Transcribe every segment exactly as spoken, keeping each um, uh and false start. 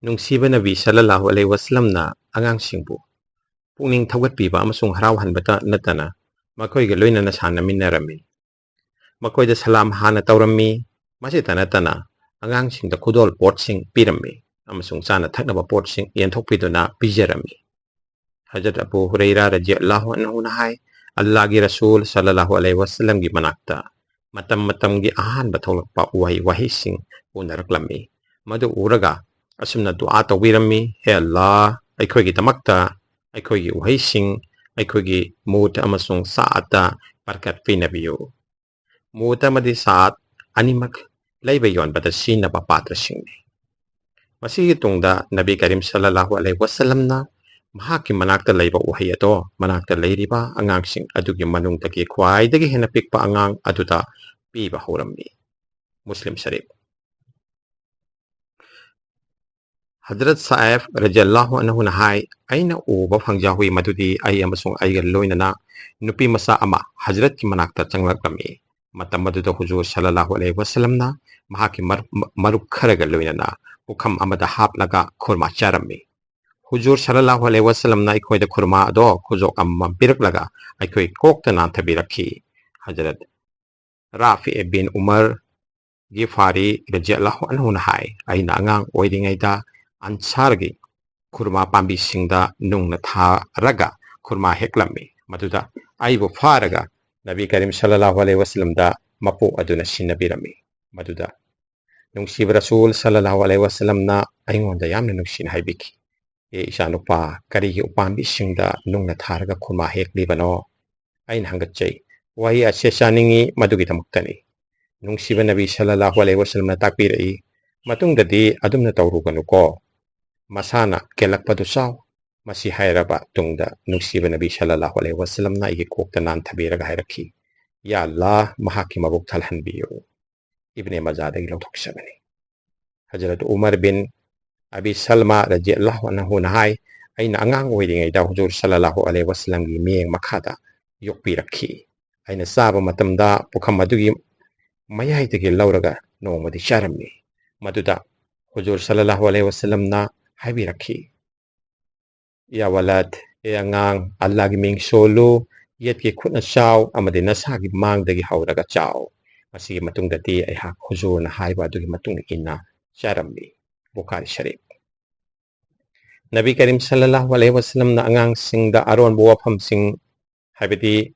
ꯅꯨꯡꯁꯤꯕ ꯅꯕꯤ ꯁꯜꯂꯜꯂꯥꯍꯨ ꯑꯂꯩꯍꯤ ꯋꯥꯁꯂꯝꯅ ꯑꯉꯥꯡꯁꯤꯡꯕꯨ ꯄꯨꯛꯅꯤꯡ ꯊꯧꯒꯠꯄꯤꯕ ꯑꯃꯁꯨꯡ ꯍꯔꯥꯎꯍꯟꯕꯇ ꯅꯠꯇꯅ ꯃꯈꯣꯏꯒ ꯂꯣꯏꯅꯅ ꯁꯥꯟꯅꯃꯤꯟꯅꯔꯝꯃꯤ꯫ ꯃꯈꯣꯏꯗ ꯁꯂꯥꯝ ꯍꯥꯟꯅ ꯇꯧꯔꯝꯃꯤ꯫ ꯃꯁꯤꯇ ꯅꯠꯇꯅ ꯑꯉꯥꯡꯁꯤꯡꯗ ꯈꯨꯗꯣꯜ ꯄꯣꯠꯁꯤꯡ ꯄꯤꯔꯝꯃꯤ ꯑꯃꯁꯨꯡ ꯆꯥꯅ ꯊꯛꯅꯕ ꯄꯣꯠꯁꯤꯡ ꯌꯦꯟꯊꯣꯛꯄꯤꯗꯨꯅ ꯄꯤꯖꯔꯝꯃꯤ꯫ ꯍꯖꯔꯠ ꯑꯕꯨ ꯍꯨꯔꯩꯔꯥ ꯔꯖꯤꯌꯜꯂꯥꯍꯨ ꯑꯟꯍꯨꯅ ꯍꯥꯏ, "ꯑꯜꯂꯥꯍꯒꯤ ꯔꯁꯨꯜ ꯁꯜꯂꯜꯂꯥꯍꯨ ꯑꯂꯩꯍꯤ ꯋꯥꯁꯂꯝꯒꯤ ꯃꯅꯥꯛꯇ ꯃꯇꯝ ꯃꯇꯝꯒꯤ ꯑꯍꯥꯟꯕ ꯊꯣꯛꯂꯛꯄ ꯎꯍꯩ ꯋꯥꯍꯩꯁꯤꯡ ꯎꯅꯔꯛꯂꯝꯃꯤ꯫ ꯃꯗꯨ ꯎꯔꯒ ꯑꯁꯨꯝꯅ ꯗꯨꯑꯥ ꯇꯧꯕꯤꯔꯝꯃꯤ, 'ꯍꯦ ꯑꯜꯂꯥꯍ, ꯑꯩꯈꯣꯏꯒꯤꯗꯃꯛꯇ ꯑꯩꯈꯣꯏꯒꯤ ꯎꯍꯩꯁꯤꯡ, ꯑꯩꯈꯣꯏꯒꯤ ꯃꯨꯠ ꯑꯃꯁꯨꯡ ꯁꯥꯑꯠꯇ ꯕꯔꯀꯠ ꯄꯤꯅꯕꯤꯌꯨ.'" ꯃꯨꯠ ꯑꯃꯗꯤ ꯁꯥꯑꯠ ꯑꯅꯤꯃꯛ ꯂꯩꯕ ꯌꯣꯟꯕꯗ ꯁꯤꯖꯤꯟꯅꯕ ꯄꯥꯇ꯭ꯔꯁꯤꯡꯅꯤ꯫ ꯃꯁꯤꯒꯤ ꯇꯨꯡꯗ ꯅꯕꯤ ꯀꯔꯤꯝ ꯁꯜꯂꯜꯂꯥꯍꯨ ꯑꯂꯩꯍꯤ ꯋꯥꯁꯂꯝꯅ ꯃꯍꯥꯛꯀꯤ ꯃꯅꯥꯛꯇ ꯂꯩꯕ ꯎꯍꯩ ꯑꯗꯣ ꯃꯅꯥꯛꯇ ꯂꯩꯔꯤꯕ ꯑꯉꯥꯡꯁꯤꯡ ꯑꯗꯨꯒꯤ ꯃꯅꯨꯡꯗꯒꯤ ꯈ꯭ꯋꯥꯏꯗꯒꯤ ꯍꯦꯟꯅ ꯄꯤꯛꯄ ꯑꯉꯥꯡ ꯑꯗꯨꯗ ꯄꯤꯕ ꯍꯧꯔꯝꯃꯤ꯫ ꯃꯨꯁꯂꯤꯝ ꯁꯔꯤꯐ꯫ ꯍꯖꯔꯠ ꯁꯥꯑꯦꯕ ꯔꯖꯤꯌꯜꯂꯥꯍꯨ ꯑꯟꯍꯨꯅ ꯍꯥꯏ, "ꯑꯩꯅ ꯎꯕ ꯐꯪꯖꯍꯧꯏ ꯃꯗꯨꯗꯤ ꯑꯩ ꯑꯃꯁꯨꯡ ꯑꯩꯒ ꯂꯣꯏꯅꯅ ꯅꯨꯄꯤ ꯃꯆꯥ ꯑꯃ ꯍꯖꯔꯠꯀꯤ ꯃꯅꯥꯛꯇ ꯆꯪꯂꯛꯂꯝꯃꯤ꯫ ꯃꯇꯝ ꯑꯗꯨꯗ ꯍꯨꯖꯨꯔ ꯁꯜꯂꯜꯂꯥꯍꯨ ꯑꯂꯩꯍꯤ ꯋꯥꯁꯂꯝꯅ ꯃꯍꯥꯛꯀꯤ ꯃꯔ-, ꯃ-, ꯃꯔꯨꯞ ꯈꯔꯒ ꯂꯣꯏꯅꯅ ꯄꯨꯈꯝ ꯑꯃꯗ ꯍꯥꯞꯂꯒ ꯈꯨꯔꯃꯥ ꯆꯥꯔꯝꯃꯤ꯫ ꯍꯨꯖꯨꯔ ꯁꯜꯂꯜꯂꯥꯍꯨ ꯑꯂꯩꯍꯤ ꯋꯥꯁꯂꯝꯅ ꯑꯩꯈꯣꯏꯗ ꯈꯨꯔꯃꯥ ꯑꯗꯣ ꯈꯨꯖꯣꯛ ꯑꯃꯃꯝ ꯄꯤꯔꯛꯂꯒ ꯑꯩꯈꯣꯏ ꯀꯣꯛꯇ ꯅꯥꯟꯊꯕꯤꯔꯛꯈꯤ꯫" ꯍꯖꯔꯠ ꯔꯥꯐꯤ ꯕꯤꯟ ꯎꯃꯔ ꯒꯤꯐꯥꯔꯤ ꯔꯖꯤꯌꯜꯂꯥꯍꯨ ꯑꯟꯍꯨꯅ ꯍꯥꯏ, "ꯑꯩꯅ ꯑꯉꯥꯡ ꯑꯣꯏꯔꯤꯉꯩꯗ ꯑꯟꯁꯥꯔꯒꯤ ꯈꯨꯔꯃꯥ ꯄꯥꯝꯕꯤꯁꯤꯡꯗ ꯅꯨꯡꯅ ꯊꯥꯔꯒ ꯈꯨꯔꯃꯥ ꯍꯦꯛꯂꯝꯃꯤ꯫ ꯃꯗꯨꯗ ꯑꯩꯕꯨ ꯐꯥꯔꯒ ꯅꯕꯤ ꯀꯔꯤꯝ ꯁꯜꯂꯜꯂꯥꯍꯨ ꯑꯂꯩꯍꯤ ꯋꯥꯁꯂꯝꯗ ꯃꯄꯨ ꯑꯗꯨꯅ ꯁꯤꯟꯅꯕꯤꯔꯝꯃꯤ꯫ ꯃꯗꯨꯗ ꯅꯨꯡꯁꯤꯕ ꯔꯁꯨꯜ ꯁꯜꯂꯜꯂꯥꯍꯨ ꯑꯂꯩꯍꯤ ꯋꯥꯁꯂꯝꯅ ꯑꯩꯉꯣꯟꯗ ꯌꯥꯝꯅ ꯅꯨꯡꯁꯤꯅ ꯍꯥꯏꯕꯤꯈꯤ, 'ꯑꯦ ꯏꯆꯥꯅꯨꯄꯥ, ꯀꯔꯤꯒꯤ ꯎꯄꯥꯝꯕꯤꯁꯤꯡꯗ ꯅꯨꯡꯅ ꯊꯥꯔꯒ ꯈꯨꯔꯃꯥ ꯍꯦꯛꯂꯤꯕꯅꯣ?' ꯑꯩꯅ ꯍꯪꯒꯠꯆꯩ꯫ ꯋꯥꯍꯩ ꯑꯁꯦ ꯆꯥꯅꯤꯡꯏ, ꯃꯗꯨꯒꯤꯗꯃꯛꯇꯅꯤ꯫ ꯅꯨꯡꯁꯤꯕ ꯅꯕꯤ ꯁꯜꯂꯜꯂꯥꯍꯨ ꯑꯂꯩꯍꯤ ꯋꯥꯁꯂꯝꯅ ꯇꯥꯛꯄꯤꯔꯛꯏ, "ꯃꯇꯨꯡꯗꯗꯤ ꯑꯗꯨꯝꯅ ꯇꯧꯔꯨꯒꯅꯨꯀꯣ꯫ ꯃꯁꯥꯅ ꯀꯦꯜꯂꯛꯄꯗꯨ ꯆꯥꯎ꯫" ꯃꯁꯤ ꯍꯥꯏꯔꯕ ꯇꯨꯡꯗ ꯅꯨꯡꯁꯤꯕ ꯅꯕꯤ ꯁꯜꯂꯜꯂꯥꯍꯨ ꯑꯂꯩꯍꯤ ꯋꯥꯁꯂꯝꯅ ꯑꯩꯒꯤ ꯀꯣꯛꯇ ꯅꯥꯟꯊꯕꯤꯔꯒ ꯍꯥꯏꯔꯛꯈꯤ, "ꯌꯥ ꯑꯜꯂꯥꯍ, ꯃꯍꯥꯛꯀꯤ ꯃꯕꯨꯛ ꯊꯜꯍꯟꯕꯤꯌꯨ꯫" ꯏꯕꯅꯦ ꯃꯖꯥꯗꯒꯤ ꯂꯧꯊꯣꯛꯆꯕꯅꯤ꯫ ꯍꯖꯔꯠ ꯎꯃꯔ ꯕꯤꯟ ꯑꯕꯤ ꯁꯜꯃꯥ ꯔꯖꯤꯌꯜꯂꯥꯍꯨ ꯑꯟꯍꯨꯅ ꯍꯥꯏ, "ꯑꯩꯅ ꯑꯉꯥꯡ ꯑꯣꯏꯔꯤꯉꯩꯗ ꯍꯨꯖꯨꯔ ꯁꯜꯂꯜꯂꯥꯍꯨ ꯑꯂꯩꯍꯤ ꯋꯥꯁꯂꯝꯒꯤ ꯃꯤꯠꯌꯦꯡ ꯃꯈꯥꯗ ꯌꯣꯛꯄꯤꯔꯛꯈꯤ꯫ ꯑꯩꯅ ꯆꯥꯕ ꯃꯇꯝꯗ ꯄꯨꯈꯝ ꯑꯗꯨꯒꯤ ꯃꯌꯥꯏꯗꯒꯤ ꯂꯧꯔꯒ ꯅꯣꯡꯃꯗꯤ ꯆꯥꯔꯝꯃꯤ꯫ ꯃꯗꯨꯗ ꯍꯨꯖꯨꯔ ꯁꯜꯂꯜꯂꯥꯍꯨ ꯑꯂꯩꯍꯤ ꯋꯥꯁꯜꯂꯝꯅ ꯍꯥꯏꯕꯤꯔꯛꯈꯤ, "ꯌꯥ ꯋꯥꯂꯗ, ꯑꯦ ꯑꯉꯥꯡ, ꯑꯜꯂꯥꯍꯒꯤ ꯃꯤꯡ ꯁꯣꯜꯂꯨ, ꯌꯦꯠꯀꯤ ꯈꯨꯠꯅ ꯆꯥꯎ ꯑꯃꯗꯤ ꯅꯁꯥꯒꯤ ꯃꯥꯡꯗꯒꯤ ꯍꯧꯔꯒ ꯆꯥꯎ"꯫ ꯃꯁꯤꯒꯤ ꯃꯇꯨꯡꯗꯗꯤ ꯑꯩꯍꯥꯛ ꯍꯨꯖꯨꯔꯅ ꯍꯥꯏꯕ ꯑꯗꯨꯒꯤ ꯃꯇꯨꯡ ꯏꯟꯅ ꯆꯥꯔꯝꯃꯤ꯫ ꯕꯨꯈꯥꯔꯤ ꯁꯔꯤꯐ꯫ ꯅꯕꯤ ꯀꯔꯤꯝ ꯁꯜꯂꯜꯂꯥꯍꯨ ꯑꯂꯩꯍꯤ ꯋꯥꯁꯜꯂꯝꯅ ꯑꯉꯥꯡꯁꯤꯡꯗ ꯑꯔꯣꯟꯕ ꯋꯥꯐꯝꯁꯤꯡ, ꯍꯥꯏꯕꯗꯤ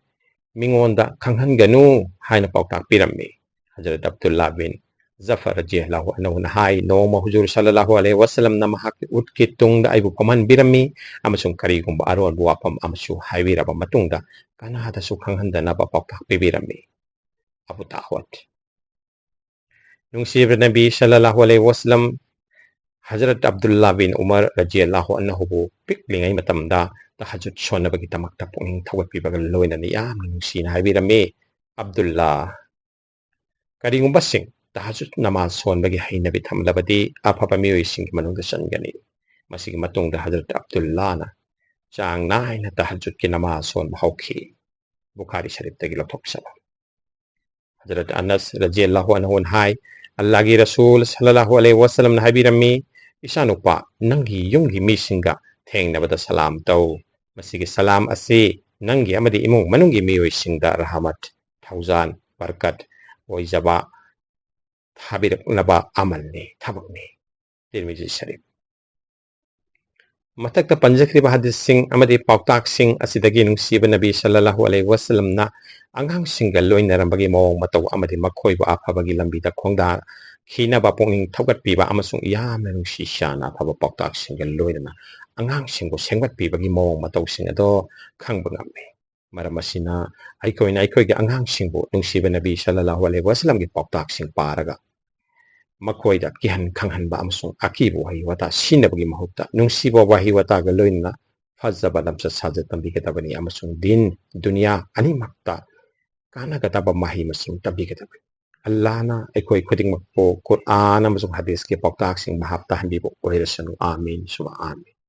ꯃꯤꯉꯣꯟꯗ ꯈꯪꯍꯟꯒꯅꯨ ꯍꯥꯏꯅ ꯄꯥꯎꯇꯥꯛ ꯄꯤꯔꯝꯃꯤ꯫ ꯍꯖꯔꯠ ꯑꯕꯗꯨꯜꯂꯥ ꯕꯤꯟ ꯖꯐꯔ ꯔꯖꯤꯌꯜꯂꯥꯍꯨ ꯑꯟꯍꯨꯅ ꯍꯥꯏ, "ꯅꯣꯡꯃ ꯍꯨꯖꯨꯔ ꯁꯜꯂꯜꯂꯥꯍꯨ ꯑꯂꯩꯍꯤ ꯋꯥꯁꯜꯂꯝꯅ ꯃꯍꯥꯛꯀꯤ ꯎꯠꯀꯤ ꯇꯨꯡꯗ ꯑꯩꯕꯨ ꯐꯝꯍꯟꯕꯤꯔꯝꯃꯤ ꯑꯃꯁꯨꯡ ꯀꯔꯤꯒꯨꯝꯕ ꯑꯔꯣꯟꯕ ꯋꯥꯐꯝ ꯑꯃꯁꯨ ꯍꯥꯏꯕꯤꯔꯕ ꯃꯇꯨꯡꯗ ꯀꯅꯥꯗꯁꯨ ꯈꯪꯍꯟꯗꯅꯕ ꯄꯥꯎꯇꯥꯛ ꯄꯤꯕꯤꯔꯝꯃꯤ"꯫ ꯑꯕꯨ ꯗꯥꯎꯗ꯫ ꯅꯨꯡꯁꯤꯕ ꯅꯕꯤ ꯁꯜꯂꯜꯂꯥꯍꯨ ꯑꯂꯩꯍꯤ ꯋꯥꯁꯜꯂꯝ ꯍꯖꯔꯠ ꯑꯕꯗꯨꯜꯂꯥ ꯕꯤꯟ ꯎꯃꯔ ꯔꯖꯤꯌꯜꯂꯥꯍꯨ ꯑꯟꯍꯨꯕꯨ ꯄꯤꯛꯂꯤꯉꯩ ꯃꯇꯝꯗ ꯇꯍꯖꯨꯗ ꯁꯣꯟꯅꯕꯒꯤꯗꯃꯛꯇ ꯄꯨꯛꯅꯤꯡ ꯊꯧꯒꯠꯄꯤꯕꯒ ꯂꯣꯏꯅꯅ ꯌꯥꯝꯅ ꯅꯨꯡꯁꯤꯅ ꯍꯥꯏꯕꯤꯔꯝꯃꯤ, "ꯑꯕꯗꯨꯜꯂꯥ, ꯀꯔꯤꯒꯨꯝꯕꯁꯤꯡ ꯇꯍꯖꯨꯗ ꯅꯃꯥꯖ ꯁꯣꯟꯕꯒꯤ ꯍꯩꯅꯕꯤ ꯊꯝꯂꯕꯗꯤ ꯑꯐꯕ ꯃꯤꯑꯣꯏꯁꯤꯡꯒꯤ ꯃꯅꯨꯡꯗ ꯆꯟꯒꯅꯤ"꯫ ꯃꯁꯤꯒꯤ ꯃꯇꯨꯡꯗ ꯍꯖꯔꯠ ꯑꯕꯗꯨꯜꯂꯥꯅ ꯆꯥꯡ ꯅꯥꯏꯅ ꯇꯍꯖꯨꯗꯀꯤ ꯅꯃꯥꯖ ꯁꯣꯟꯕ ꯍꯧꯈꯤ꯫ ꯕꯨꯈꯥꯔꯤ ꯁꯔꯤꯐꯇꯒꯤ ꯂꯧꯊꯣꯛꯆꯕ꯫ ꯍꯖꯔꯠ ꯑꯅꯁ ꯔꯖꯤꯌꯜꯂꯥꯍꯨ ꯑꯟꯍꯨꯅ ꯍꯥꯏ, "ꯑꯜꯂꯥꯍꯒꯤ ꯔꯁꯨꯜ ꯁꯜꯂꯜꯂꯥꯍꯨ ꯑꯂꯩꯍꯤ ꯋꯥꯁꯜꯂꯝꯅ ꯍꯥꯏꯕꯤꯔꯝꯃꯤ, 'ꯏꯆꯥꯅꯨꯄꯥ, ꯅꯪꯒꯤ ꯌꯨꯝꯒꯤ ꯃꯤꯁꯤꯡꯒ ꯊꯦꯡꯅꯕꯗ ꯁꯂꯥꯝ ꯇꯧ꯫ ꯃꯁꯤꯒꯤ ꯁꯂꯥꯝ ꯑꯁꯤ ꯅꯪꯒꯤ ꯑꯃꯗꯤ ꯏꯃꯨꯡ ꯃꯅꯨꯡꯒꯤ ꯃꯤꯑꯣꯏꯁꯤꯡꯗ ꯔꯍꯃꯠ, ꯊꯧꯖꯥꯜ, ꯕꯔꯀꯠ ꯑꯣꯏꯖꯕ ꯊꯥꯕꯤꯔꯛꯅꯕ ꯑꯃꯜꯅꯤ, ꯊꯕꯛꯅꯤ"꯫ ꯇꯤꯔꯃꯤꯖꯤ ꯁꯔꯤꯐ꯫ ꯃꯊꯛꯇ ꯄꯟꯖꯈ꯭ꯔꯤꯕ ꯍꯗꯤꯁꯁꯤꯡ ꯑꯃꯗꯤ ꯄꯥꯎꯇꯥꯛꯁꯤꯡ ꯑꯁꯤꯗꯒꯤ ꯅꯨꯡꯁꯤꯕ ꯅꯕꯤ ꯁꯜꯂꯜꯂꯥꯍꯨ ꯑꯂꯩꯍꯤ ꯋꯥꯁꯜꯂꯝꯅ ꯑꯉꯥꯡꯁꯤꯡꯒ ꯂꯣꯏꯅꯔꯝꯕꯒꯤ ꯃꯑꯣꯡ ꯃꯇꯧ ꯑꯃꯗꯤ ꯃꯈꯣꯏꯕꯨ ꯑꯐꯕꯒꯤ ꯂꯝꯕꯤꯗ ꯈꯣꯡꯗꯥꯈꯤꯅꯕ ꯄꯨꯛꯅꯤꯡ ꯊꯧꯒꯠꯄꯤꯕ ꯑꯃꯁꯨꯡ ꯌꯥꯝꯅ ꯅꯨꯡꯁꯤ ꯆꯥꯟꯅ ꯑꯐꯕ ꯄꯥꯎꯇꯥꯛꯁꯤꯡꯒ ꯂꯣꯏꯅꯅ ꯑꯉꯥꯡꯁꯤꯡꯕꯨ ꯁꯦꯝꯒꯠꯄꯤꯕꯒꯤ ꯃꯑꯣꯡ ꯃꯇꯧꯁꯤꯡ ꯑꯗꯣ ꯈꯪꯕ ꯉꯝꯃꯤ꯫ ꯃꯔꯝ ꯑꯁꯤꯅ ꯑꯩꯈꯣꯏꯅ ꯑꯩꯈꯣꯏꯒꯤ ꯑꯉꯥꯡꯁꯤꯡꯕꯨ ꯅꯨꯡꯁꯤꯕ ꯅꯕꯤ ꯁꯜꯂꯜꯂꯥꯍꯨ ꯑꯂꯩꯍꯤ ꯋꯥꯁꯜꯂꯝꯒꯤ ꯄꯥꯎꯇꯥꯛꯁꯤꯡ ꯄꯥꯔꯒ ꯃꯈꯣꯏꯗ ꯀꯤꯍꯟ ꯈꯪꯍꯟꯕ ꯑꯃꯁꯨꯡ ꯑꯀꯤꯕ ꯋꯥꯍꯩ ꯋꯥꯇꯥ ꯁꯤꯖꯤꯟꯅꯕꯒꯤ ꯃꯍꯨꯠꯇ ꯅꯨꯡꯁꯤꯕ ꯋꯥꯍꯩ ꯋꯥꯇꯥꯒ ꯂꯣꯏꯅꯅ ꯐꯖꯕ ꯂꯝꯆꯠ ꯁꯥꯖꯠ ꯇꯝꯕꯤꯒꯗꯕꯅꯤ ꯑꯃꯁꯨꯡ ꯗꯤꯟ, ꯗꯨꯅꯤꯌꯥ ꯑꯅꯤꯃꯛꯇ ꯀꯥꯟꯅꯒꯗꯕ ꯃꯍꯩ ꯃꯁꯤꯡ ꯇꯝꯕꯤꯒꯗꯕꯅꯤ꯫ ꯑꯜꯂꯥꯍꯅ ꯑꯩꯈꯣꯏ ꯈꯨꯗꯤꯡꯃꯛꯄꯨ ꯀꯨꯔꯑꯥꯟ ꯑꯃꯁꯨꯡ ꯍꯗꯤꯁꯀꯤ ꯄꯥꯎꯇꯥꯛꯁꯤꯡ ꯚꯥꯞ ꯇꯥꯍꯟꯕꯤꯕ ꯑꯣꯏꯔꯁꯅꯨ꯫ ꯑꯥꯃꯤꯟ ꯁꯨꯃ ꯑꯥꯃꯤꯟ꯫